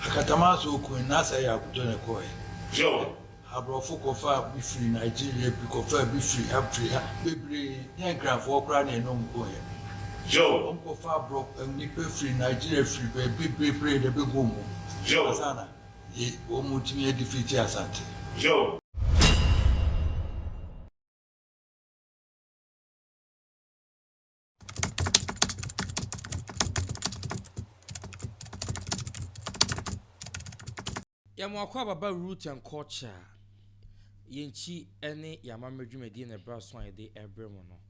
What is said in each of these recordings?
Akatamanso okun n'asɛ yɛ akoto na ɛkɔɛ. Yo. Aborɔfo kɔfaa bi firi Nigeria, bi kɔfaa bi firi ha, firi ha bebree. Nyɛ Nkranfoɔ koraa na ɛne ɔmo kɔɛ. Yo. Ɔmo kɔfa aborɔ nnipa firi Nigeria, firi baabi bebree na ɛbɛgu mu. Yo. Ansa na yɛ wɔn mu tumi adi fiti Asante. Yo. Yɛn akɔ ababa Root and Culture, yɛnkyi ne yɛamammerɛ dwumadie na ɛbrɛ so a yɛde ɛbrɛ mu no.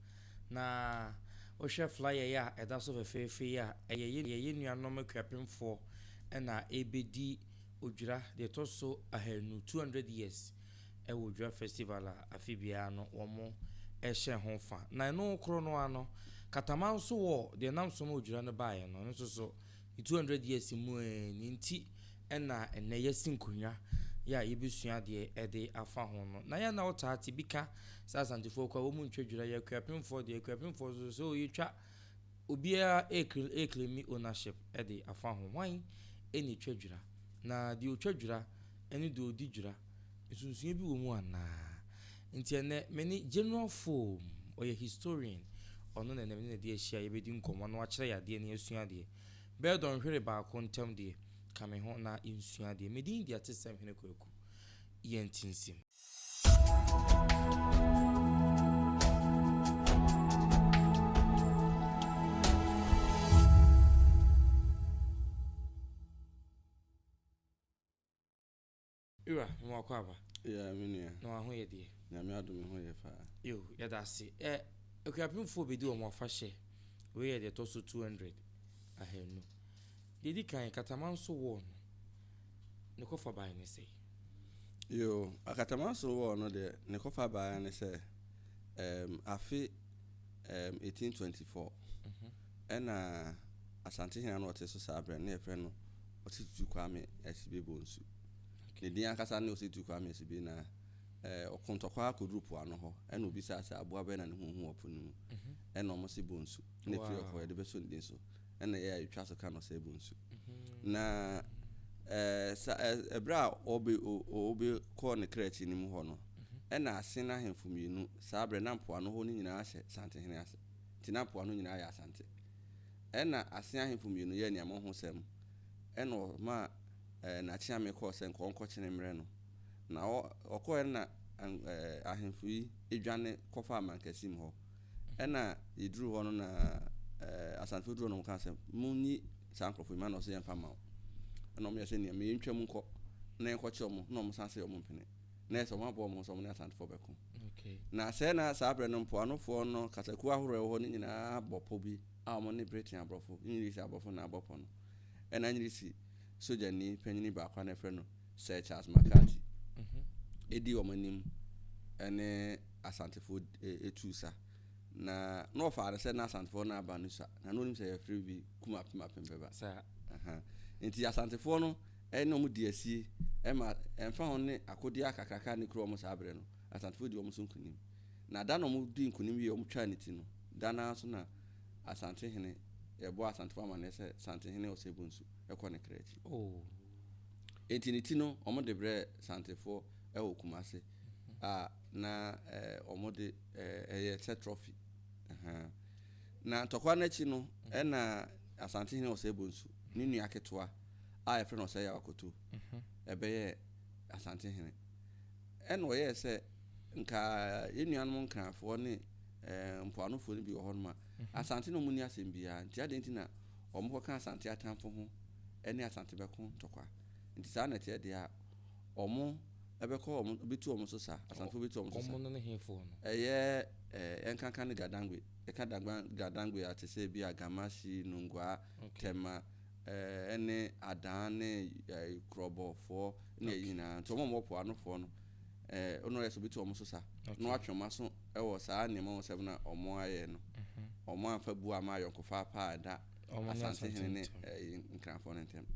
Na wohwɛ flyer yi a ɛda so fɛfɛɛfɛ yi a, ɛyɛ yɛn nuanom Akuapemfoɔ ɛna ɛbɛdi Odwira deɛ ɛtɔ so 200, 200 years, ɛwɔ Odwira Festival a afe biara no wɔn ɛhyɛ ho fa. Na ɛno korɔ no ano Katama nso wɔ deɛ nam so ma Odwira no baeɛ no, ɛno nso so ne 200 years mu ɛɛ ne nti ɛna ɛnɛ yɛsi nkonnwa yɛ a yɛbɛsua adeɛ ɛde afa ho no. Na yɛn na wɔtaa te bi ka sɛ Asantefoɔ kɔ a wɔn mu ntwa dwira, yɛ Akuapemfoɔ deɛ, Akuapemfoɔ nso so yɛtwa. Obiara ɛreclaim ownership ɛde afa ho. Hwan ɛna etwa dwira? Na deɛ otwa dwira ɛne deɛ odi dwira, nsonsonoeɛ bi wɔ mu anaa? Nti ɛnɛ me ne General Foam, ɔyɛ historian, ɔno na ɛnɛ me ne de ahyia, yɛbɛdi nkɔmmɔ na wakyerɛ yɛ adeɛ na yɛasua adeɛ bɛyɛ dɔnhwere baako ntam deɛ ka me ho na yɛnsua adeɛ. Medin de Atesɛm Hene Kwaku. Yɛnti nsim. Ira me wakɔ aba. Yeah, me nua. Na waho yɛ deɛ? Nyame adom, ho yɛ paa. Yo, yɛda ase. Ɛ Akuapemfoɔ bɛdi wɔn afahyɛ, wei yɛ deɛ ɛtɔ so 200, 200. Deɛ di kan, Katamanso War no, ne kɔfa bae ne sɛ? Yo, Akatamanso War no deɛ, ne kɔfa baeɛ ne sɛ afe 1824 ɛna Asantehene no ɔte so saa berɛ no, na yɛfrɛ no Osei Tutu Kwame Asibe Bonsu. Ne din ankasa ne Osei Tutu Kwame Asibe. Na ɔko ntɔkwa akɔduru poano hɔ ɛna obisaa sɛ aboa bɛyɛ na ne ho hu wɔ po no mu, ɛna ɔmo se Bonsu, na ɛfiri ɔkɔ yɛde bɛsɔ ne din so, ɛna yɛ a yɛtwa so ka no sɛ Bonsu. Na sa ɛberɛ a ɔbɛ ɔbɛ kɔ ne kra akyi no mu hɔ no, ɛna Asen ahemfo mmienu, saa berɛ na mpoano hɔ no nyinaa hyɛ Santehene ase, nti na mpoano nyinaa yɛ Asante. Ɛna Asen ahemfo mmienu yɛ nneɛma ho sɛm, ɛna ɔma n'akyeame kɔɔ sɛ nka ɔnkɔkyene mmerɛ no. Na ɔkɔɛ no na ahemfo yi dwane kɔfa Amankasim hɔ. Ɛna yɛduru hɔ no na Asantefoɔ duru hɔ no, wɔka sɛ monyi saa nkurɔfoɔ yi ma, na ɔsɛ yɛmfa ma wo. Ɛna ɔmo yɛ sɛ nea yɛntwa mu nkɔ na yɛnkɔkye ɔmo, na ɔmo san sɛ ɔmo mpene, na yɛ sɛ ɔmo aboa ɔmo ho sɛ ɔmo ne Asantefoɔ bɛko. Na sɛ na saa berɛ no mpoanofoɔ no kasakuo ahoroɔ ɛwɔ hɔ no nyinaa bɔ pɔ bi a ɔmo ne Britain aborɔfo, English aborɔfo na abɔ pɔ no. Ɛna English sogyani panyini baako a na yɛfrɛ no Sir Charles McCarthy ɛdi wɔn anim ɛne Asantefoɔ ɛtu sa. Na ɔfaa no sɛ na Asantefoɔ no aba no sa, na onim sɛ yɛfrɛ bi kum apem apem bɛba. Nti Asantefoɔ no ɛne wɔn di asie, ɛma ɛmfa ho ne akodeɛ akakraka ne kura wɔn saa berɛ no, Asantefoɔ di wɔn so nkonim. Na da na wɔn di nkonim wie, wɔn twaa ne ti no, da naa so na Asantehene yɛbɔ Asantefoɔ amanneɛ sɛ Santehene Osei Bonsu ɛkɔ ne kra akyi. Nti ne ti no, wɔn de brɛ Santefoɔ ɛwɔ Kumase a na wɔn de ɛyɛ sɛ trophy. Na ntɔkwa n'akyi no, ɛna Asantehene Osei Bonsu ne nua ketewa a yɛfrɛ no Osei Yaw Akoto ɛbɛyɛ Asantehene. Ɛna ɔyɛɛ sɛ nka yɛn nuanom Nkranfoɔ ne mpoanofoɔ no bi wɔ hɔnom a Asante na wɔn ni asɛm biara nti, adeɛ nti na wɔn kɔka Asante atamfo ho ɛne Asante bɛko ntɔkwa. Nti saa na ɛteɛ deɛ a, wɔn ɛbɛkɔ, wɔn bɛtu wɔn so sa, Asantefoɔ bɛtu wɔn so sa. Ɔmo no ne hefoɔ no? Ɛyɛ yɛnkanka ne Gadangbe. Yɛka Gadangbe a, te sɛ bi a Gamasi, Nungua, Tɛma, ɛne Adan ne Kurɔbɔfoɔ ne ɛyi nyinaa. Nti wɔn a wɔwɔ poanofoɔ no, ɔno yɛ sɛ obɛtu wɔn so sa na watwe wɔn aso ɛwɔ saa nneɛma wɔn sɛm na wɔn ayɛ no. Wɔn amfa bu ama ayɔnkofa pa a ɛda Asantehene ne Nkranfoɔ no ntam.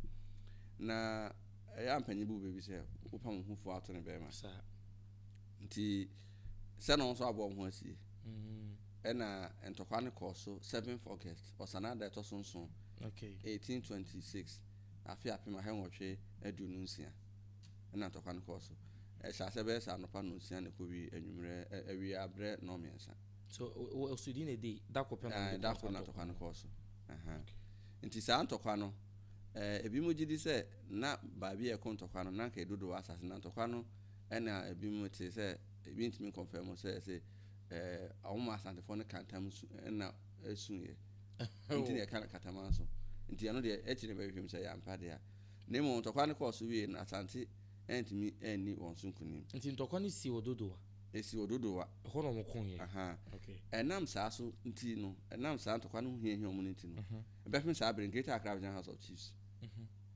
Na ɛyɛ ampanyin bu baabi sɛ wopam wo ho fuo ato ne bɛrima. Nti sɛ na wɔn nso aboa wɔn ho asie. Ɛna ntɔkwa no kɔɔ so 7th August, Ɔsanaa da ɛtɔ so 7, 1826. Afe 1826 na ntɔkwa no kɔɔ so. Ɛhyɛ aseɛ bɛyɛ sɛ anɔpa nnɔnsia na ɛkɔwie anwummerɛ, awia berɛ nnɔnmiɛnsa. So osudi na ɛdi da koro pɛ na wɔde Da koro na ntɔkwa no kɔɔ so. Nti saa ntɔkwa no, ebinom gye di sɛ na baabi a ɛko ntɔkwa no, na anka ɛdodo wɔ asase na ntɔkwa no ɛna ebinom te sɛ ebi ntumi nkɔnfɛm sɛ ɛsɛ wɔn ma Asantefoɔ no ka ntam su ɛna ɛsuiɛ. Nti na yɛka no Katamanso. Nti ɛno deɛ akyiri na bɛhwehwɛ mu sɛ ɛyɛ ampa deɛ a. Na mmom ntɔkwa no kɔɔ so wie no, Asante antumi anni wɔn so nkonim. Nti ntɔkwa no sii wɔ Dodowa? Ɛsii wɔ Dodowa. Ɛhɔ na wɔkoeɛ? Ahaa. Okay. Ɛnam saa so nti no, ɛnam saa ntɔkwa no ho hiahia wɔn no nti no, ɛbɛpem saa bere no, Greater Accra Regional House of Chiefs,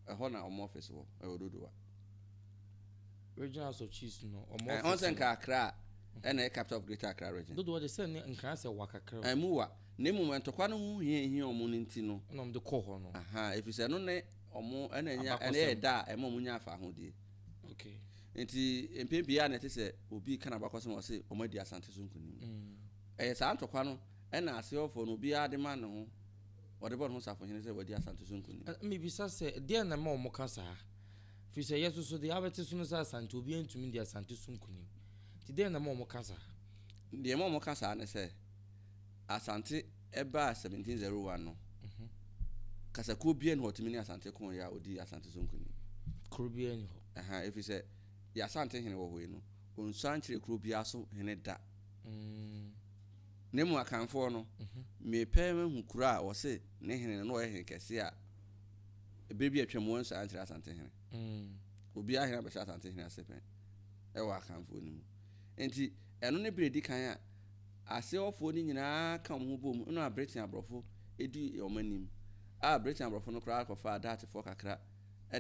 ɛhɔ na wɔn office wɔ, ɛwɔ Dodowa. Regional House of Chiefs no, wɔn office no. Ɔn sɛ nka Accra ɛna ɛyɛ capital of Greater Accra Region. Dodowa de sɛ ne Nkran sɛ wa kakra o. Ɛmu wa. Na mmom ntɔkwa no ho hiahia wɔn no nti no. Ɛna wɔn de kɔɔ hɔ no. Ahaa, ɛfiri sɛ ɛno ne wɔn, ɛna ɛnya, ɛna ɛyɛ da a ɛma wɔn nya afahodie. Okay. Nti mpɛn pii a na ɛte sɛ obi ka n'abakɔsɛm a ɔse wɔn adi Asante so nkunim. Ɛyɛ saa ntɔkwa no ɛna aseɛfoɔ no obiara de ma ne ho, ɔde bɔ ne ho safohene sɛ wadi Asante so nkunim. Mebisa sɛ, deɛn na ɛma wɔn ka saa? Firi sɛ yɛ soso deɛ abɛte so no sɛ Asante obiara ntumi ndi Asante so nkunim. Nti deɛn na ɛma wɔn ka saa? Deɛ ɛma wɔn ka saa ne sɛ, Asante baa 1701 no, kasakuo biara nni hɔ a ɔtumi ne Asante koeɛ a ɔdii Asante so nkonim. Kuro biara nni hɔ. Ɛha, ɛfiri sɛ yɛ Asante hene wɔ hɔ yi no, ɔnsua nkyerɛ kuro biara so hene da. Na mmom Akanfoɔ no, mepɛ mahu kuro a wɔse ne hene no na ɔyɛ hene kɛseɛ a, ɛberɛ bi a atwam wɔnsua nkyerɛ Asante hene. Obiara hene abɛhyɛ Asante hene ase pɛn ɛwɔ Akanfoɔ no mu. Nti ɛno ne berɛ a ɛdi kan a Aseɔfoɔ no nyinaa ka wɔn ho bom na Britain aborɔfo di wɔn anim, a Britain aborɔfo no koraa kɔfaa Dutchfoɔ kakra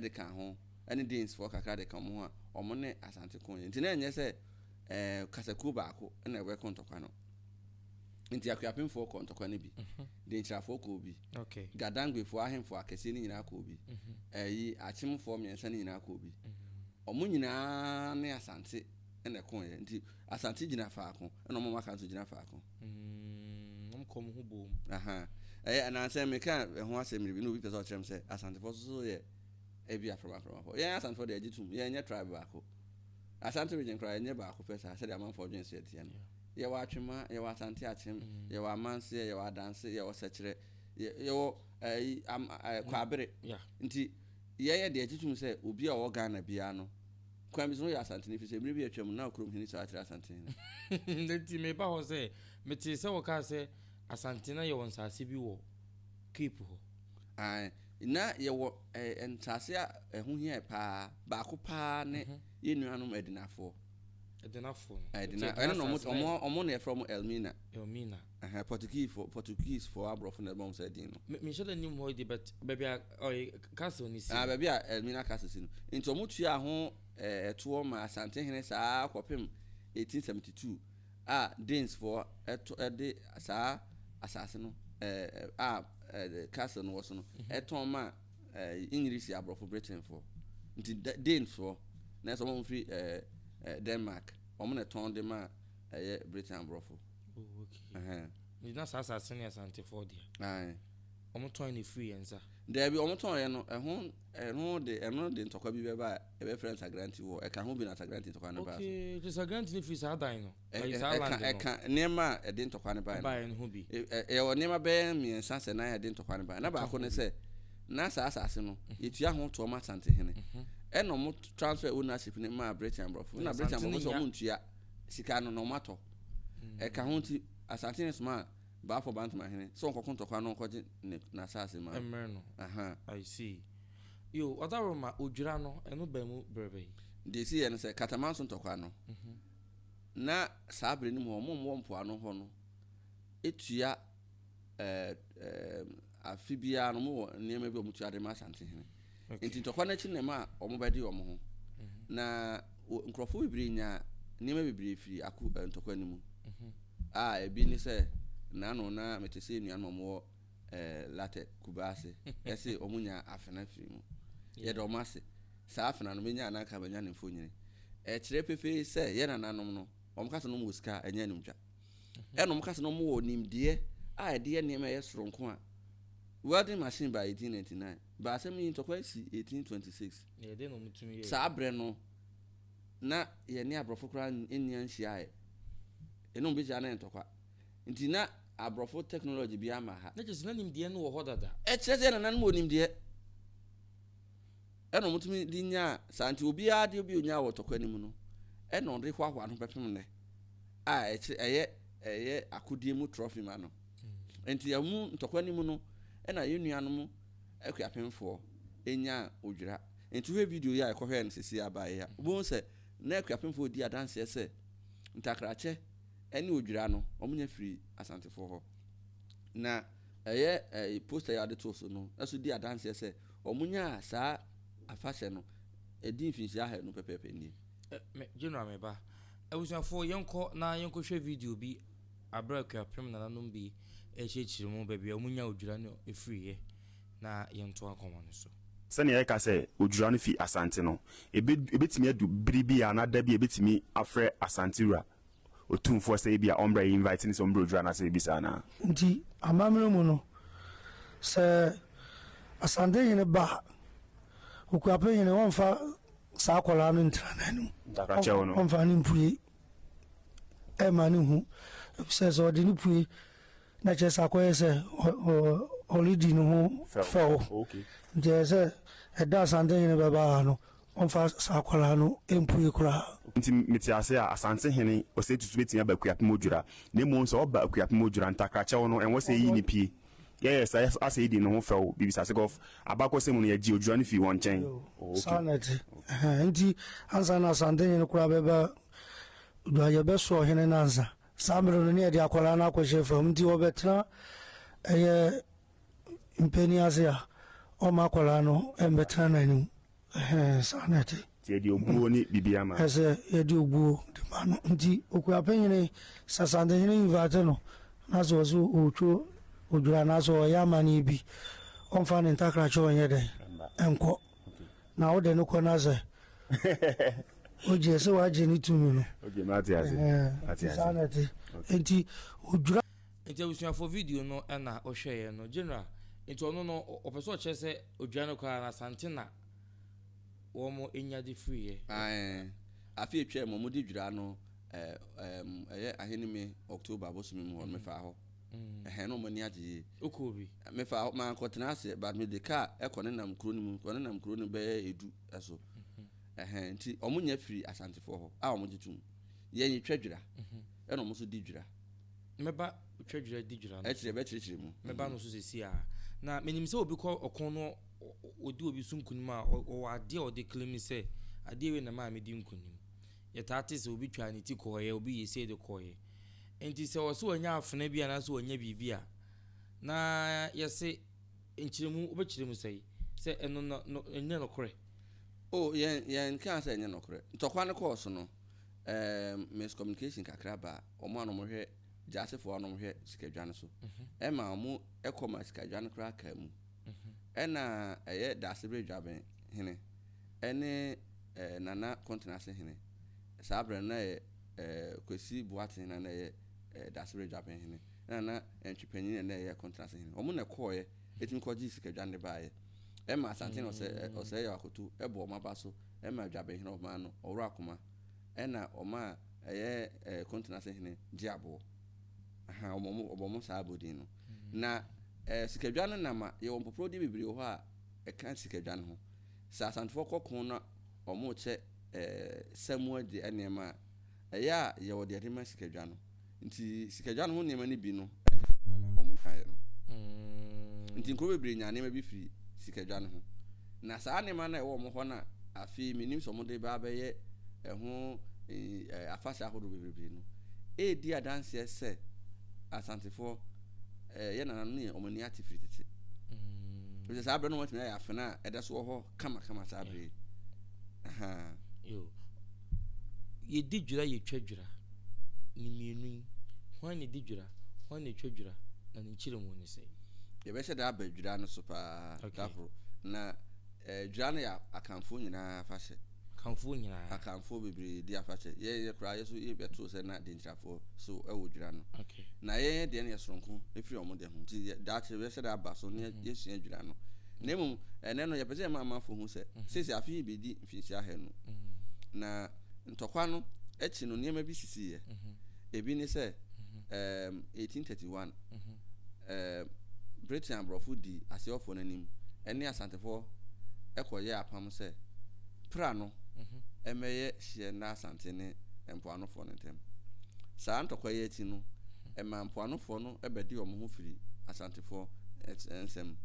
de kaa ho ne Danesfoɔ kakra de ka wɔn ho a wɔn ne Asante koeɛ. Nti na ɛnyɛ sɛ ɛɛ kasakuo baako na ɛbɛko ntɔkwa no. Nti Akuapemfoɔ kɔɔ ntɔkwa no bi, Denkyirafoɔ kɔɔ bi, Gadangbefoɔ ahemfo akɛseɛ no nyinaa kɔɔ bi, ɛyi Akyemfoɔ mmiɛnsa no nyinaa kɔɔ bi. Wɔn nyinaa ne Asante na ɛkoeɛ. Nti Asante gyina faako ɛna wɔn a wɔaka nso gyina faako. Wɔn kɔ wɔn ho bom. Aha. Ɛyɛ anaasɛ meka ɛho asɛm bi na obi pɛ sɛ ɔkyerɛ m sɛ Asantefoɔ nso so yɛ ebi aframaframafo. Yɛn Asantefoɔ deɛ yɛgye tom, yɛnyɛ tribe baako. Asante region koraa yɛnyɛ baako pɛ saa sɛdeɛ amanfoɔ dwen so yɛteɛ no. Yɛwɔ Atwema, yɛwɔ Asante Akyem, yɛwɔ Amanseɛ, yɛwɔ Adanse, yɛwɔ Sɛkyerɛ, yɛwɔ ɛyi am ɛɛ Kwabere. Nti yɛyɛ deɛ yɛgye tom sɛ obi a ɔwɔ Ghana biara no Kwan bi so no woyɛ Asantehene efisɛ mmere bi a atwam no na kurom hene saa kyerɛ Asantehene. Enti meba hɔ sɛ, metee sɛ wɔkaa sɛ Asante na yɛwɔ nsaase bi wɔ Cape hɔ. Ae, na yɛwɔ nsaase a ɛho hia paa, baako paa ne yɛn nuanom Adinafoɔ. Adinafoɔ no. Adina, ɛno na wɔn, wɔn na yɛfrɛ wɔn Elmina. Elmina. Ɛhɛn, Portuguesefoɔ, Portuguesefoɔ aborɔfo na ɛbɔ wɔn saa din no. Me, menhyɛ da nnim hɔ de, but baabi a ɔyɛ castle no si. Ah, baabi a Elmina castle si no. Nti wɔn tuaa ho ɛɛ ɛtoɔ maa Asantehene saa kɔpem 1872 a Danesfoɔ ɛto ɛde saa asase no ɛɛ a ɛɛ castle no wɔ so no ɛtɔn maa ɛɛ English aborɔfo Britainfoɔ. Nti Danesfoɔ na ɛsɛ wɔn firi ɛɛ ɛɛ Denmark wɔn na ɛtɔn de maa ɛyɛ Britain aborɔfo. Oh, okay. Ɛhɛn. Nti na saa asase no yɛ Asantefoɔ dea? Ae. Wɔn tɔn na efiri yɛn nsa? Daabi, wɔn tɔn yɛ no, ɛho, ɛho de, ɛno de ntɔkwa bi bɛba a yɛbɛfrɛ no Sagranti War. Ɛka ho bi na Sagranti ntɔkwa no baa so. Okay, nti Sagranti no firi saa dan no? Ɛyi, saa land no? Ɛka nneɛma a ɛde ntɔkwa no baeɛ no. Ɛbaeɛ no ho bi. Yɛwɔ nneɛma bɛyɛ mmiɛnsa sɛ nan a ɛde ntɔkwa no baeɛ. Na baako ne sɛ, na saa asase no, yɛtua ho toɔ ma Asantehene. Ɛna wɔn transfer ownership no maa Britain aborɔfo. Ɛna Britain aborɔfo sɛ wɔn ntua sika no na wɔn atɔ. Ɛka ho nti, Asantehene somaa Bafo Bantamahene sɛ ɔnkɔko ntɔkwa no nkɔgye ne n'asase ma no. Mmerɛ no. Aha. I see. Yo, Ɔdaworoma, Odwira no, ɛno baa mu berɛ bɛn? Deɛ ɛsiiɛ ne sɛ, Katamanso ntɔkwa no, na saa berɛ no mu hɔ, wɔn a wɔwɔ mpoano hɔ no tua afe biara no wɔwɔ nneɛma bi a wɔtua de ma Asantehene. Nti ntɔkwa no akyi na ɛma wɔbɛde wɔn ho. Na nkurɔfoɔ bebree nya nneɛma bebree firi ako ntɔkwa no mu. A ebi ne sɛ nano na mete sɛ nnuanom a wɔwɔ Latɛ Kubaase ɛse wɔn nya afena firi mu. Yɛda wɔn ase. Saa afena no menya na anka manya ne mfonini. Ɛkyerɛ pefee sɛ yɛn nananom no wɔn ka sɛ na wɔwɔ sika a ɛnyɛ animtwa. Ɛna wɔn ka sɛ na wɔwɔ nimdeɛ a ɛde yɛ nneɛma a ɛyɛ soronko a welding machine baa 1899. Ba asɛm yi ntɔkwa asi 1826. Na ɛdɛn na wɔtumi yɛɛ? Saa berɛ no, na yɛne aborɔfo koraa nni anhyiaeɛ. Yɛne wɔn bɛhyia na yɛ ntɔkwa. Nti na aborɔfo technology bi ama ha. Na kyerɛ sɛ na nimdeɛ no wɔ hɔ dada. Ɛkyerɛ sɛ yɛn nananom wɔ nimdeɛ. Ɛna wɔtumi de nyaa saa nti obiara adeɛ bi onyaa wɔ tɔkwa no mu no ɛna ɔde hoahoa no bɛpem nnɛ a ɛkyerɛ ɛyɛ ɛyɛ akodie mu trɔfi ma no. Nti ɛmu ntɔkwa no mu no ɛna yɛn nuanom Akuapemfoɔ nyaa odwira. Nti wohwɛ video yi a yɛkɔhwɛɛ no sisi aba yi a, wobɛhu sɛ na Akuapemfoɔ redi adanseɛ sɛ ntakrakyɛ ne odwira no wɔnya firi Asantefoɔ hɔ. Na ɛyɛ ɛɛ poster yi a wɔde too so no nso di adanseɛ sɛ wɔnyaa saa afahyɛ no ɛdi mfinhyia ahanu pɛpɛɛpɛ nie. Me, General me ba. Abusuafoɔ yɛnkɔ na yɛnkɔhwɛ video bi aberɛ a Akuapem nananom bi rekyerɛkyerɛ mu baabi a wɔnya odwira no firiiɛ na yɛntoa nkɔmmɔ no so. Sɛnea yɛka sɛ odwira no fi Asante no, ebe, ebetumi adu bere bi anaa da bi a ebetumi afrɛ Asante wura Otumfoɔ sɛ ebia ɔmmra yɛ invite no sɛ ɔmmra odwira no ase biribi saa anaa? Nti amammerɛ mu no, sɛ Asantehene ba a, Okuapehene ɔmfa saa akwadaa no ntena n'anim. Ntakrakyɛw no. Ɔmfa no mpue ɛmma no nhu. Efisɛ sɛ ɔde no pue na kyerɛ sɛ akɔyɛ sɛ ɔredi ne ho fɛw. Nti ɛyɛ sɛ ɛda Asantehene bɛba ha no, ɔmfa saa akwadaa no mpue koraa. Nti mete ase a, Asantehene Osei Tutu bɛtumi aba Akuapem Odwira. Na mmom sɛ ɔba Akuapem Odwira, ntakrakyɛw no, ɛnwɔ sɛ yɛyi no pue. Yɛyɛ saa asɛ yɛdi ne ho fɛw, biribi saa. Sake of abakɔsɛm mu no, yɛgye Odwira no fii wɔn nkyɛn. Saa na ɛte. Nti ansa na Asantehene koraa bɛba Odwira, yɛbɛsoa ɔhene no ansa. Saa mmerɛ no ne yɛde akwadaa no akɔhyɛ fam nti ɔbɛtena ɛyɛ mpanin ase a ɔmma akwadaa no mmɛtena n'anim. Ɛhɛn, saa na ɛte. Nti yɛde obuo ne biribi ama. Ɛsɛ yɛde obuo de ma no. Nti Okuapehene, sɛ Asantehene invite no na sɛ ɔse ɔretwo odwira anaasɛ ɔreyɛ amanneɛ bi, ɔmfa ne ntakrakyɛ ɔnyɛ dɛn? Ɛnkɔ. Na wode no kɔ na sɛ ogye sɛ wagye ne tumi no. Okay, mate ase. Mate ase. Saa na ɛte. Nti odwira. Nti abusuafoɔ video no na wohwɛeɛ no general nti ɔno no ɔpɛ sɛ ɔkyerɛ sɛ odwira no koraa no Asante na wɔn nya de firiiɛ. Ae, afe atwam wɔn de dwira no ɛɛ ɛyɛ Ahenime October bosome mu hɔ no mefaa hɔ. Ɛhɛn na wɔn ani agye yie. Wokɔɔ bi? Mefaa hɔ, mankɔtena ase but mede car ɛkɔ ne nam kuro no mu, kɔ ne nam kuro no bɛyɛ edu ɛso. Ɛhɛn nti wɔn nya firi Asantefoɔ hɔ a wɔn gye tom. Yɛn yɛtwa dwira ɛna wɔn nso di dwira. Mɛba twa dwira di dwira no. Ɛkyerɛ bɛkyerɛkyerɛ mu. Mɛba no so sɛsi a. Na menim sɛ obi kɔ ɔko no ɔdi obi so nkunim a ɔwɔ adeɛ a ɔde claim sɛ adeɛ wei na ɛmaa medi nkunim. Yɛtaa te sɛ obi twaa ne ti kɔeɛ, obi yɛ sei de kɔeɛ. Nti sɛ ɔse wanya afena bi anaasɛ wanya biribi a, na yɛse nkyerɛmu, wobɛkyerɛ mu sɛn sɛ ɛno no no ɛnyɛ nokorɛ? Oh, yɛn yɛnkaa sɛ ɛnyɛ nokorɛ. Ntɔkwa no kɔɔ so no, ɛɛm, miscommunication kakra baa wɔn a na wɔhwɛ gyasefoɔ a na wɔhwɛ sikadwa no so. Ɛma wɔn ɛkɔ ma sikadwa no koraa kaa mu. Ɛna ɛyɛ Daasebere Dwaben hene ɛne ɛɛ Nana Kontenase hene. Saa berɛ no na ɛyɛ ɛɛ Kwesi Boateng na na ɛyɛ ɛɛ Daasebere Dwaben hene. Ɛna na Antwi Panyin na na ɛyɛ Kontenase hene. Wɔn na ɛkɔɔeɛ ɛtumi kɔgyee sikadwa no de baeɛ. Ɛma Asante na ɔsɛ ɔsɛe Yaw Akoto ɛbɔ wɔn aba so ɛma Dwaben hene ɔmaa no ɔworo akoma. Ɛna ɔmaa ɛyɛ ɛɛ Kontenase hene gye aboɔ. Aha, wɔn wɔn wɔbɔ wɔn saa abodin no. Na ɛɛ sikadwa no nam a yɛwɔ mpoporodi bebree wɔ hɔ a ɛka sikadwa no ho. Sɛ Asantefoɔ kɔ ko na wɔrekyɛ ɛɛ samu de nneɛma a, ɛyɛ a yɛwɔ deɛ yɛde ma sikadwa no. Nti sikadwa no ho nneɛma no bi no ɛna wɔn nyaeɛ no. Nti nkuro bebree nyaa nneɛma bi firi sikadwa no ho. Na saa nneɛma no a ɛwɔ wɔn hɔ no a afei menim sɛ wɔde ba abɛyɛ ɛho afahyɛ ahodoɔ bebrebe no ɛredi adanseɛ sɛ Asantefoɔ yɛ nananom no yɛ wɔn ani ate firi tete. Ɛfiri sɛ saa berɛ no wɔatumi ayɛ afena a ɛda so wɔ hɔ kamakama saa berɛ yi. Yo. Yɛdi dwira yɛtwa dwira. Ne mmienu yi, hwan na ɛdi dwira, hwan na ɛtwa dwira, na ne nkyerɛmu ne sɛn? Yɛbɛhyɛ da aba dwira no so paa da koro. Na eh, dwira no yɛ Akanfoɔ nyinaa afahyɛ. Akanfoɔ nyinaa. Akanfoɔ bebree di afahyɛ. Yɛn yɛ koraa yɛ so yɛbɛtoo sɛ na Denkyirafoɔ so wɔ dwira no. Okay. Na yɛn deɛ no yɛ soronko ɛfiri wɔn deɛ ho. Nti daakye yɛbɛhyɛ da aba so na yɛsua dwira no. Na mmom ɛnɛ no yɛpɛ sɛ yɛma amanfoɔ hu sɛ seesei afe yi bɛdi mfinhyia ahanu. Na ntɔkwa no akyi no nneɛma bi sisiiɛ. Ebi ne sɛ um, 1831 um, Britain aborɔfo di Aseɛfoɔ no anim ne Asantefoɔ kɔyɛɛ apam sɛ pra no mmɛyɛ hyeɛ nna Asante ne mpoanofoɔ no ntam. Saa ntɔkwa yi akyi no, ɛmaa mpoanofoɔ no bɛde wɔn ho firi Asantefoɔ nsam.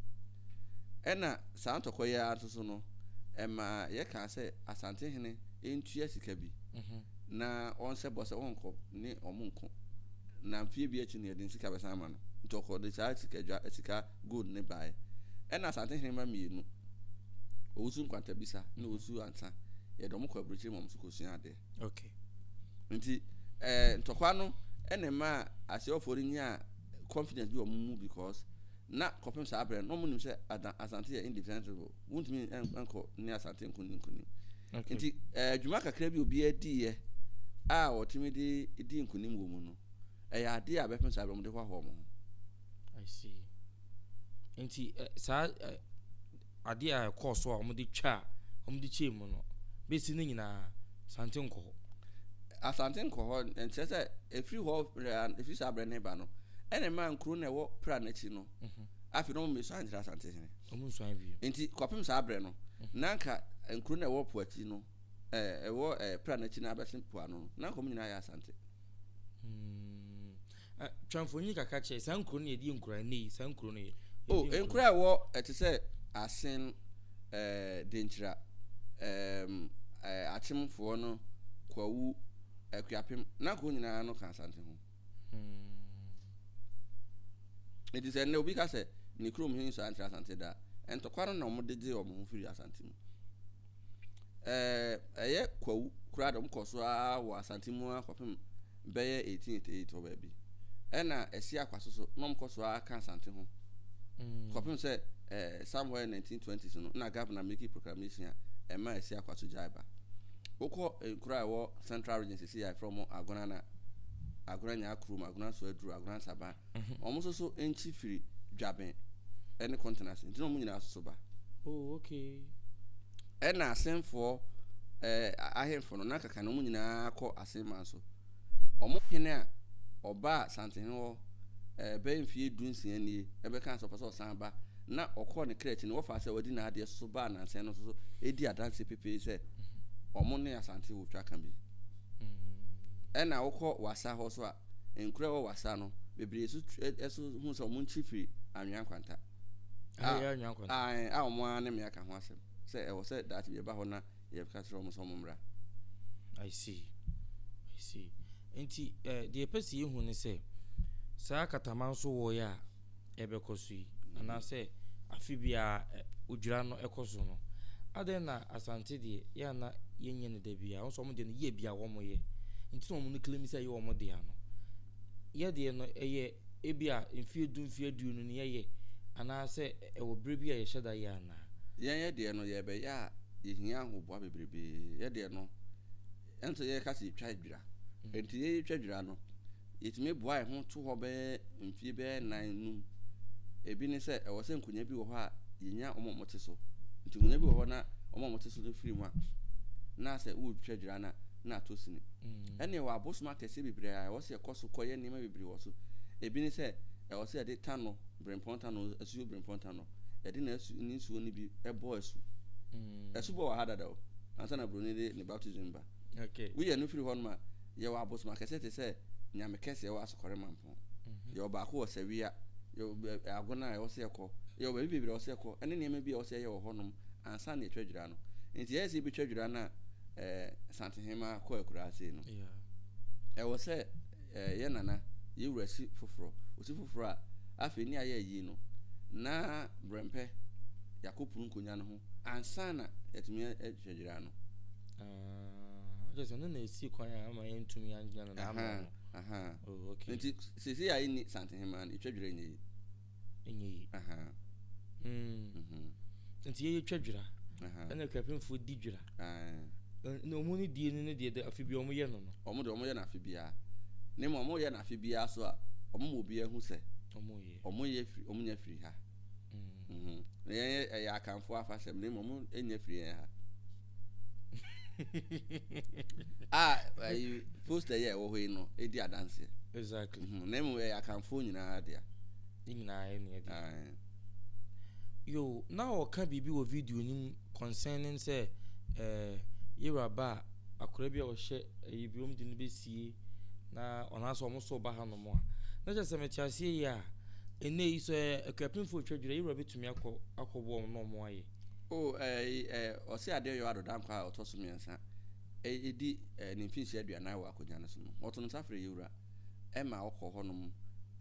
Ɛna saa ntɔkwa yi ara nso so no, ɛmaa yɛkaa sɛ Asantehene ntua sika bi na ɔnhyɛ bɔ sɛ ɔnkɔ ne wɔn nko, na mfeɛ bi akyi no yɛde ne sika bɛsan ama no. Nti ɔkɔ de saa sika dwa sika gold ne baeɛ. Ɛna Asantehene mma mmienu, Owusu Nkwantabisa ne Owusu Ansa, yɛde wɔn kɔ aburokyire ma wɔn nso kɔsua adeɛ. Okay. Nti ɛɛ ntɔkwa no ɛna ɛmaa Aseɛfoɔ no nyaa confidence bi wɔ wɔn mu because na kɔpem saa berɛ no na wɔn nim sɛ Asante yɛ indefensible, wontumi nkɔ ne Asante nko ne nkonim. Okay. Nti ɛɛ dwuma kakra bi obiara diiɛ a wɔtumi de di nkonim wɔ mu no, ɛyɛ adeɛ a bɛpem saa berɛ wɔn de hoahoa wɔn ho. I see. Nti eh, saa eh, adeɛ a ɛkɔɔ so a wɔde twa a wɔde kyɛɛ mu no bɛsi no nyinaa Asante nkɔ hɔ. Asante nkɔ hɔ nkyerɛ sɛ ɛfiri hɔ ɛfiri saa berɛ no ba no ɛna ɛmaa nkuro na ɛwɔ pra no akyi no mhm. afei na wɔn mmɛsuan nkyerɛ Asante hene. Wɔn nsuan bio. Nti kɔpem saa berɛ no mhm. na nka nkuro na ɛwɔ po akyi no ɛwɔ pra no akyi no abɛsen po ano no na nka wɔn nyinaa yɛ Asante. Hmm. Eh, twa mfonyin kakra kyerɛ saa nkuro no yɛde nkura nnɛ yi saa nkuro no yɛ. O oh, nkura a ɛwɔ ɛte sɛ asen ɛɛ eh, denkyira ɛɛm ɛɛ eh, akyemfoɔ no kwawu akuapem na nkuro nyinaa no ka asante ho. Hmm. Eti sɛ nnɛ obi ka sɛ ne kurom he nsɔ ankyerɛ asante da ntɔkwa no na wɔde gye wɔn ho firi asante mu. Ɛɛ ɛyɛ kwawu koraa de wɔkɔ so ara wɔ Asante mu ara kɔpem bɛyɛ 1888 hɔ baabi. Ɛna ɛsi akwa so so na wɔkɔ so ara ka Asante ho. Mm. Kɔpem sɛ ɛɛ somewhere 1920s no na governor make proclamation a ɛma ɛsi akwa so gyae ba. Wokɔ nkuro a ɛwɔ Central Region sisi a yɛfrɛ wɔn Agona na Agona Nyaa Kurom, Agona Soaduru, Agona Nsaban. Wɔn nso so nkyi firi Dwaben ne Kontenase nti na wɔn nyinaa soso ba. Oh, okay. Ɛna Asenfoɔ ɛɛ ahemfo no na kaka na wɔn nyinaa kɔ Asenman so. Wɔn hene a ɔbaa Santehene hɔ ɛɛ bɛyɛ mfie 16 nie ɛbɛka sɛ ɔpɛ sɛ ɔsan ba na ɔkɔɔ ne kra akyi no wɔfaa sɛ wadi n'adeɛ soso baa nansa no soso edi adanse pefee sɛ wɔn ne Asante wɔ twa ka bi. Ɛna wokɔ Wasa hɔ so a Nkuro a ɛwɔ Wassa no, bebree nso nso hu sɛ wɔn nkyi firi Anwea Nkwanta. A, Anwea Nkwanta. A, a wɔn ara ne me aka ho asɛm sɛ ɛwɔ sɛ daakye bi ɛba hɔ na yɛka kyerɛ wɔn sɛ wɔn mmra. I see. I see. Nti, eh, deɛ ɛpɛ sɛ yɛhu ne sɛ, saa katamanso wɔ yi a, ɛbɛkɔ so yi, anaasɛ afe biara odwira no ɛkɔ so no, adɛn na Asante deɛ yɛ a na yɛnyɛ no da biara? Wɔn nso wɔn deɛ no yɛ bi a wɔn yɛ, nti na wɔn no claim sɛ ɛyɛ wɔn dea no. Yɛ deɛ no ɛyɛ ebi a mfie du mfie 20 no yɛyɛ, anaasɛ ɛwɔ berɛ bi a yɛhyɛ da yɛ anaa? Yɛn yɛ deɛ no yɛbɛyɛ a yɛhia ahoboa bebrebee. Yɛ deɛ no ɛnso yɛka sɛ yɛtwa dwira. Nti yɛtwa dwira no Yɛtumi boa yɛn ho to hɔ bɛyɛ mfeɛ bɛyɛ nnan, num. Ebi ne sɛ, ɛwɔ sɛ nkonnwa bi wɔ hɔ a yɛnya wɔn a wɔte so. Nti nkonnwa bi wɔ hɔ na wɔn a wɔte so no firi mu a, na sɛ woretwa dwira no a, na atɔ sini. Ɛnna ɛwɔ abosom akɛseɛ bebree a ɛwɔ sɛ yɛkɔ so kɔyɛ nneɛma bebree wɔ so. Ebi ne sɛ, ɛwɔ sɛ yɛde tanɔ, berempɔn tanɔ, asuo berempɔn tanɔ, yɛde n'asu ne nsuo no bi bɔ asu. Asubɔ wɔ ha dada o, ansa na buroni de ne baptism ba. Okay. Woyɛ no firi hɔnom a, Yɛwɔ abosom akɛse te sɛ Nyame kɛse ɛwɔ Asokɔre Mampɔn. Yɛwɔ baako wɔ Sawia, yɛwɔ Agona a ɛwɔ sɛ yɛkɔ, yɛwɔ baabi bebree a ɛwɔ sɛ yɛkɔ, ɛne nneɛma bi a ɛwɔ sɛ yɛyɛ wɔ hɔnom ansa na yɛatwa dwira no. Nti yɛyɛ sɛ yɛbɛtwa dwira no a, ɛɛ Santehema kɔ akuraase no. Ɛwɔ sɛ ɛɛ yɛ nana, yɛ wura si foforɔ. Osi foforɔ a, afei ne ayɛ ayi no, na brɛmpɛ yɛakɔ punu nkonnwa no ho ansa na yɛatumi atwa dwira no. Ah, kyerɛ sɛ no na esi kwan a ama yɛntumi angyina no n'ano no. Aha. Oh, okay. Nti sisi a yɛnni Santehema no, yɛtwa dwira nyɛ yi. Nyɛ yi. Aha. Mm. Mhm. Nti yɛyɛ twa dwira. Aha. Ɛna Akuapemfoɔ di dwira. Ae. Na wɔn ne die no ne deɛ de afe bi wɔn yɛ no no. Wɔn deɛ wɔn yɛ no afe biara. Ne mu wɔn yɛ no afe biara so a, wɔn ma obiara hu sɛ. Wɔn yɛ. Wɔn yɛ firi, wɔn nya firi ha. Mm. Na yɛn ɛyɛ Akanfoɔ afahyɛ na mmom ɔmo nya firi yɛn ha. A ɛyi poster yi a ɛwɔ hɔ yi no edi adanseɛ. Na mmom ɛyɛ Akanfoɔ nyinaa dea. Ne nyinaa yɛ nea ɛdi. Yo, na ɔka biribi wɔ video no mu concerning sɛ eh, yɛwura ba a akwadaa bi a ɔhyɛ ɛyi bi wɔn de no bɛsie na ɔnaasɛ wɔn so ba hanom a na kyerɛ sɛ mete aseɛ yi a ɛnɛ yi sɛ akuapemfoɔ retwa dwira yɛwura bɛtumi akɔ akɔboa wɔn na wɔn ayɛ. O ɛɛ ɛɛ ɔse adeɛ yɔ adɔda nkwa a ɔtɔ so mmiɛnsa ɛdi ɛɛ ne mfinhyia 40 wɔ akonnwa no so no wɔto no nsa frɛ yɛwura ɛma ɔkɔ hɔnom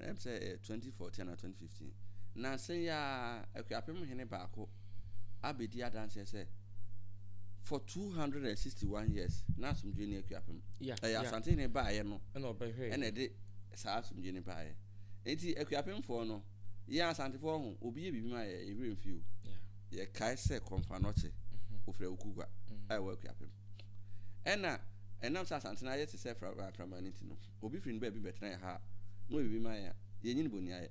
ɛm sɛ ɛyɛ 2014 anaa 2015. Nnansa yi ara, Akuapem hene baako abɛdi adanseɛ sɛ for 261 years na asomdwoeɛ ni Akuapem. Ɛyɛ Asante hene baeɛ no ɛna ɛde saa asomdwoeɛ no baeɛ. Enti Akuapemfoɔ no, yɛn Asantefoɔ ho, obi yɛ biribi ma yɛ, yɛn werɛ mfi o. Yɛkae sɛ Kɔmfoanɔkye, ofiri Awukugua a ɛwɔ Akuapem. Ɛna ɛnam sɛ Asante no ayɛ te sɛ mframa no nti no, obi firi ne baabi bɛtena yɛn ha a, na ɔyɛ biribi ma yɛn a, yɛnyi no boniayɛ.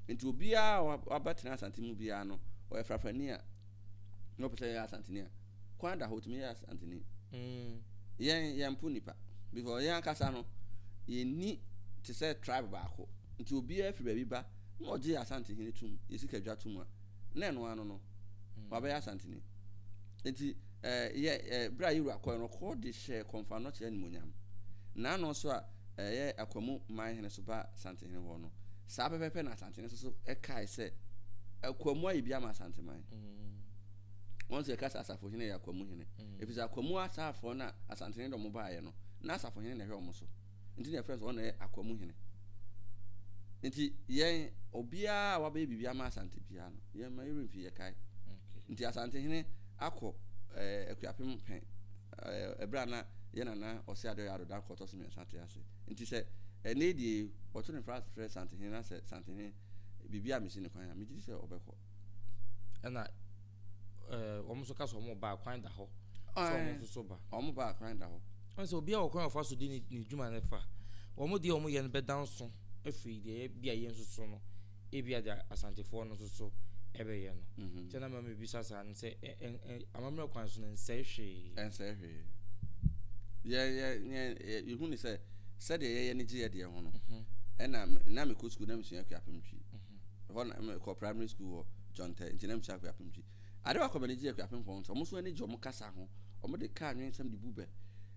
Nti obiara a wabɛtena Asante mu biara no, ɔyɛ frafrani a, na ɔpɛ sɛ ɔyɛ Asanteni a, kwan da hɔ, ɔtumi yɛ Asanteni. Yɛn, yɛmpo nnipa. Because yɛn ankasa no, yɛnni te sɛ tribe baako. Nti obiara firi baabi ba, na ɔgye yɛn Asantehene tom, yɛn sikadwa tom a, na ɛno ano no, wabɛyɛ Asanteni. Nti Eh, yɛ, eh, berɛ a Yewura kɔɛ no, ɔkɔɔ de hyɛɛ Kɔmfo Anɔkye animuonyam. N'ano nso a ɛyɛ Akwamu man hene so ba Asantehene hɔ no, saa pɛpɛɛpɛ na Asantehene nso so kae sɛ, Akwamu ayɛ bi ama Asanteman. Wɔn nso yɛka sɛ Asafohene yɛ Akwamu hene. Ɛfiri sɛ Akwamu asaafoɔ no a Asantehene de wɔn baeɛ no, na Asafohene na ɛhwɛ wɔn so. Nti na yɛfrɛ no sɛ ɔno na ɛyɛ Akwamu hene. Nti yɛn, obiara a wabɛyɛ biribi ama Asante biara no, yɛn mma yɛwerɛ mfi, yɛkae. Nti Asantehene akɔ ɛɛ Akuapem pɛn ɛɛ ɛberɛ a na yɛn nana Ɔse Adeoye Addo Dankwa ɔtɔ so mmiɛnsa te ase. Nti sɛ ɛnɛ yi deɛ yi, wɔto ne mfra frɛ Santehene na sɛ Santehene biribi a mesi ne kwan a, megye di sɛ ɔbɛkɔ. Ɛna ɛɛ wɔn nso ka sɛ wɔn ba a kwan da hɔ sɛ wɔn nso so ba. Wɔn ba a kwan da hɔ. Wɔn sɛ obiara wɔ kwan a ɔfa so di ne ne dwuma no fa. Wɔn deɛ wɔn yɛ no bɛda nso afiri deɛ bi a yɛn nso so no. Ebia deɛ Asantefoɔ no nso so bɛyɛ no. Nti na ma mebisa saa no sɛ amammerɛ kwan so no nsɛe hwee. Ɛnsɛe hwee. Yɛ yɛ yɛ yɛhu ne sɛ sɛdeɛ yɛyɛ no gye yɛ deɛ ho no. Ɛna na mekɔ sukuu na mesua Akuapem Twi. Ɛhɔ na mekɔ primary school wɔ Gyɔntɛ nti na mesua Akuapem Twi. Ade baako a m'ani gye Akuapemfoɔ ho sɛ wɔn nso ani gye wɔn kasa ho. Wɔde kaa nwensɛm de bu bɛ.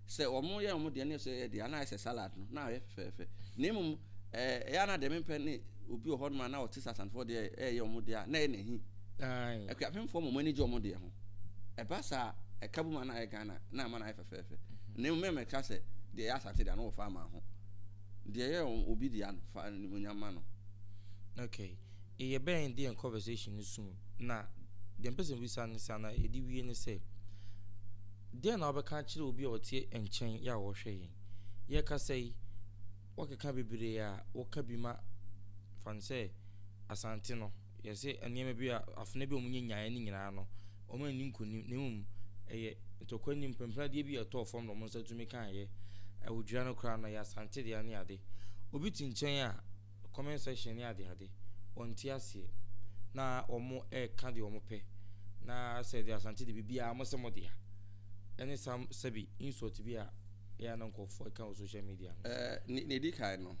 Sɛ wɔyɛ wɔn deɛ ne yɛ sɛ yɛ deɛ na ayɛ sɛ salad no na ayɛ fɛfɛɛfɛ. Na mmom ɛɛ ɛyɛ na deɛ mempɛ ne obi wɔ hɔnom a na ɔte sɛ Asantefoɔ deɛ ɛyɛ wɔn deɛ a na ɛyɛ n'ahi. Akuapemfoɔ ma wɔn ani gye wɔn deɛ ho. Ɛba saa ɛka bom a na ayɛ Ghana na ama no ayɛ fɛfɛɛfɛ. Na mmom mɛmɛka sɛ deɛ ɛyɛ Asante deɛ ano wɔfa ama ho. Deɛ ɛyɛ obi deɛ ano fa animuonyam ma no. Okay. Yɛbɛn de yɛn conversation no sum na deɛ mpɛ sɛ mebisa ne sɛ anaa yɛde wie ne sɛ Deɛn na wobɛka akyerɛ obi a ɔte nkyɛn yɛ a ɔrehwɛ yɛn? Yɛrekasa yi, woakeka bebree a woka bi ma fa no sɛ Asante no, yɛse nneɛma bi a afena bi a wɔnyɛ nyaeɛ no nyinaa no, wɔn anni nkonim na mmom ɛyɛ ntɔkwa nim mpempradeɛ bi a ɛtɔɔ fam na wɔn nsa tumi kaeɛ. Awudwira no koraa no, ɛyɛ Asante dea ne ade. Obi te nkyɛn a, comment section ne ade ade wɔnte aseɛ na wɔn ɛka deɛ wɔn pɛ na sɛ deɛ Asante de biribiara wɔn sɛ mo dea ɛne sam sɛbi insult bi a ɛyɛ na nkurɔfoɔ ɛka wɔ social media no. Ɛɛ ne ne di kan no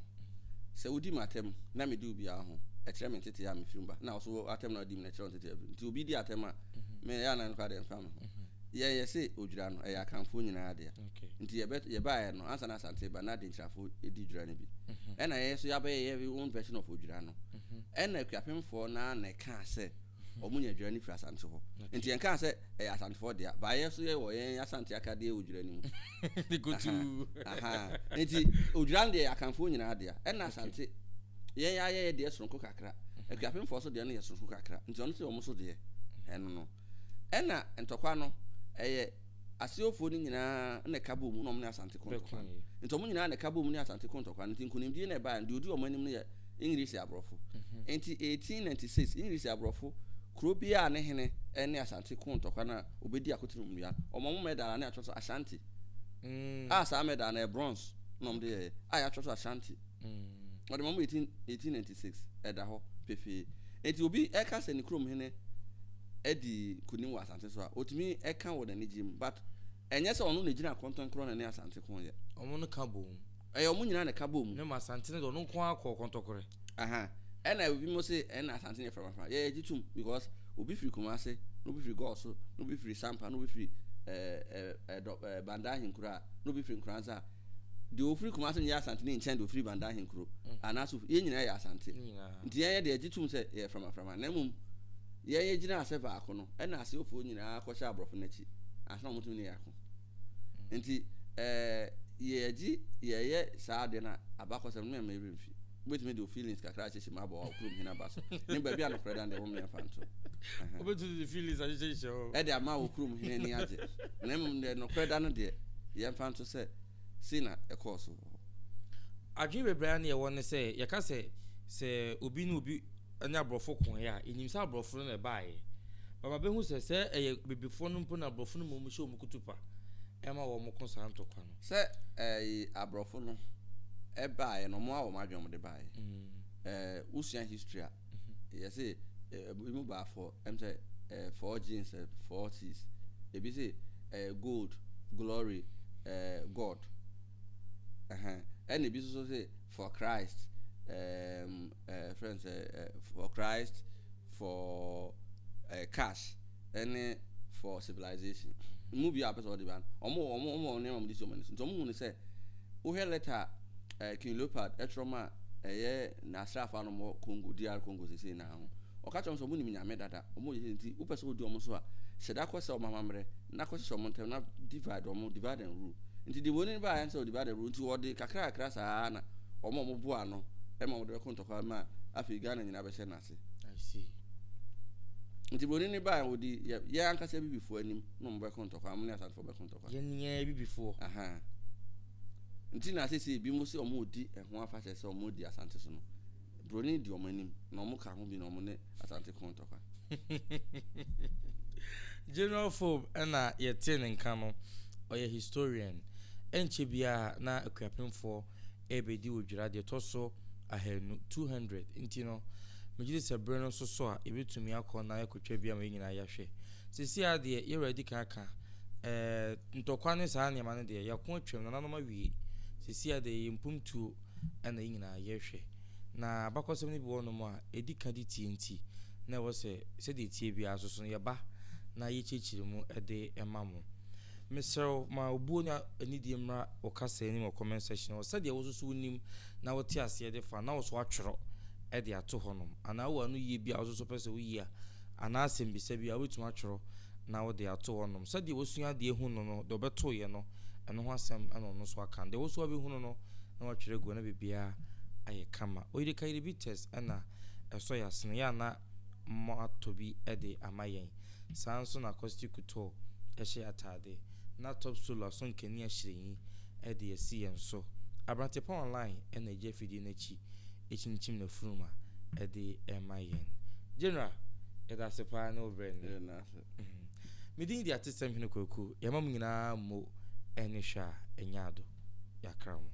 sɛ wodi mu atɛm na medi obiara ho ɛkyerɛ me ntete a mefiri mu ba na ɔso atɛm na ɔdi mu na ɛkyerɛ ntete afiri nti obi di atɛm a me ɛyɛ anan koraa deɛ mfa me ho. Yɛn yɛse odwira no ɛyɛ Akanfoɔ nyinaa dea. Nti yɛbɛ yɛbaeɛ no ansa na Asante ba na Adenkyirafoɔ di dwira no bi. Ɛna yɛn nso yɛabɛyɛ yɛ own version of odwira no. Ɛna Akuapemfoɔ no ara na ɛkaa sɛ wɔn nya dwira no firi Asante hɔ. Nti yɛn kaa sɛ ɛyɛ Asantefoɔ dea. Ba yɛn nso yɛwɔ yɛn Asante akadeɛ wɔ dwira no mu. Aha. Nti odwira no deɛ ɛyɛ Akanfoɔ nyinaa dea. Ɛna Asante yɛn ayɛ yɛ deɛ soronko kakra. Akuapemfoɔ nso deɛ no yɛ soronko kakra. Nti ɔno nso yɛ wɔn nso deɛ. Ɛno no. Ɛna ntɔkwa no, ɛyɛ Aseofoɔ no nyinaa na ɛka bɔɔ mu na wɔn ne Asante ko ntɔkwa no. Nti wɔn nyinaa na ɛka bɔɔ mu ne Asante ko ntɔkwa no. Nti nkunimdie na ɛbaeɛ no, deɛ ɔdi wɔn anim no yɛ Engiresi aborɔfo. Nti 1896, Engiresi aborɔfo, kuro biara a ne hene ne Asante ko ntɔkwa no a ɔbɛdi akotene nnua, wɔn wɔn medal a na yɛatwerɛ so Ashanti. A saa medal no ɛyɛ bronze na wɔde yɛeɛ, a yɛatwerɛ so Ashanti. Wɔde ma wɔn 1896, ɛda hɔ pefee. Enti obi ɛka sɛ ne kurom hene adi nkunim wɔ Asante so a, otumi ɛka wɔ n'anigye mu but ɛnyɛ sɛ ɔno na egyina kɔntɔnkorɔ na ne Asante ko yɛ. Ɔmo no ka bom. Ɛyɛ ɔmo nyinaa na ɛka bom. Ne ma Asante no deɛ ɔno nko ara kɔɔ kɔntɔkorɛ. Aha. Ɛna ebi mo se ɛna Asante no yɛ framaframa. Yɛ yɛgye tom because obi firi Kumase, na obi firi Gɔɔso, na obi firi Sampa, na obi firi ɛɛ ɛɛ ɛdɔ ɛɛ Banda Ahenkuro a, na obi firi Nkoranza a, deɛ ofiri Kumase no yɛ Asante ne nkyɛn deɛ ofiri Banda Ahenkuro. Mm. Anaasɛ yɛn nyinaa yɛ Asante. Nti yɛn yɛ deɛ yɛgye tom sɛ yɛyɛ framaframa. Na mmom yɛn yɛgyina asɛ baako no, ɛna aseofoɔ nyinaa kɔhyɛ aborɔfo no akyi ansa na wɔtumi ne yɛn ako. Nti ɛɛ yɛgye yɛyɛ saa adeɛ no a abakɔsɛm no mɛma ɛwerɛ mfi. Wobɛtumi de wo feelings kakra ahyehyɛ mu abɔ wo kurom hene aba so. Ne baabi a nokorɛ da no deɛ wɔn mfa nto. Wobɛtumi de feelings ahyehyɛ hɔ. Ɛde ama wo kurom hene ani agye. Na mmom deɛ nokorɛ da no deɛ yɛmfa nto sɛ sei na ɛkɔɔ so wɔ hɔ. Adwene bebree a na yɛwɔ ne sɛ yɛka sɛ sɛ obi ne obi ne aborɔfo koeɛ a, yɛnim sɛ aborɔfo no na ɛbaeɛ. But mabɛhu sɛ sɛ ɛyɛ abibifoɔ no mpo na aborɔfo no mmom hyɛ wɔn kutupa ma wɔn ko saa ntɔkwa no. Sɛ ɛyi aborɔfo no ɛbaeɛ no, wɔn a wɔn adwene wɔn de baeɛ. Ɛɛ wosua history a, yɛse ebi mu baa for ɛm sɛ ɛɛ four genes four C's. Ebi se ɛɛ gold, glory, ɛɛ God. Ɛhɛn ɛna ebi nso se for Christ, ɛɛm ɛɛ friend sɛ ɛɛ for Christ, for ɛɛ cash ɛne for civilization. Mu bi a pɛ sɛ ɔde ba no, wɔn wɔ wɔn wɔ nneɛma wɔn de si wɔn ani so. Nti wɔn hu no sɛ wohwɛ letter a ɛɛ King Leopold ɛtwerɛ ma ɛyɛ n'asraafo a wɔn wɔ Congo, DR Congo sesei naa ho. Ɔka kyerɛ wɔn sɛ wɔn nim Nyame dada, wɔn yɛ nti wopɛ sɛ wodi wɔn so a, hyɛ da kɔ sɛ wɔn amammerɛ na kɔ hyehyɛ wɔn ntam na divide wɔn, divide and rule. Nti deɛ wɔn baeɛ ne sɛ divide and rule, nti wɔde kakra kakra saa na wɔn a wɔn boa ano ma wɔde bɛko ntɔkwa ma afei Ghana nyinaa bɛhyɛ n'ase. I see. Nti broni ne baeɛ wɔdi yɛ yɛn ankasa abibifoɔ anim na wɔn bɛko ntɔkwa, wɔn ne Asantefoɔ bɛko ntɔkwa. Yɛn yɛn abibifoɔ. Aha. Nti na sese ebi mo sɛ wɔn redi ɛho afahyɛ sɛ wɔn redi Asante so no. Broni di wɔn anim na wɔn ka ho bi na wɔn ne Asante ko ntɔkwa. General Fobe na yɛtee ne nka no, ɔyɛ historian. Ɛnkyɛ biara na Akuapemfoɔ rebɛdi Odwira deɛ ɛtɔ so ahanu, 200, nti no, megye di sɛ bere no nso so a, yɛbɛtumi akɔ na yɛakɔtwa bi ama yɛn nyinaa yɛahwɛ. Seesei ara deɛ, yɛn wura adi kan aka, ɛɛ, ntɔkwa ne saa nneɛma no deɛ, yɛako atwam, nananom awie. Seesei ara deɛ, yɛyɛ mpomtuo na yɛn nyinaa yɛrehwɛ. Na abakɔsɛm no bi wɔ hɔnom a, ɛdi ka de tie nti, na ɛwɔ sɛ sɛdeɛ ɛteɛ biara nso so no, yɛba na yɛkyerɛkyerɛ mu de ma mo. Mesrɛ wo, ma obuo ne anidie mmra wo kasa anim wɔ comment section hɔ sɛdeɛ wo nso so wonim na wote aseɛ de fa na wo nso woatwerɛ de ato hɔnom. Anaa wowɔ ano yie bi a wo nso so pɛ sɛ woyi a, anaa asɛmbisa bi a wobɛtumi atwerɛ na wode ato hɔnom. Sɛdeɛ wasua adeɛ ahu no no, deɛ ɔbɛtoeɛ no, ɛno ho asɛm na ɔno nso aka. Deɛ wo nso wabɛhunu no, na watwerɛ agu hɔ na biribiara ayɛ kama. Oyirika Yiribites na ɛsɔ yɛn asene, yɛ a na moatɔ bi de ama yɛn. Saa ara nso na Acoustic Couture hyɛ yɛn ataade, na Top Solo aso nkanea hyerɛnyi de asi yɛn so. Aberante Pa Online na egye afidie no akyi kyinkyim n'afurum a de ma yɛn. General, yɛda ase paa ne wo berɛ nnɛ. Me din de Atesɛm Hene Kwaku. Yɛma mo nyinaa mmo ne hwɛ a ɛnyɛ ado. Yɛakra mo.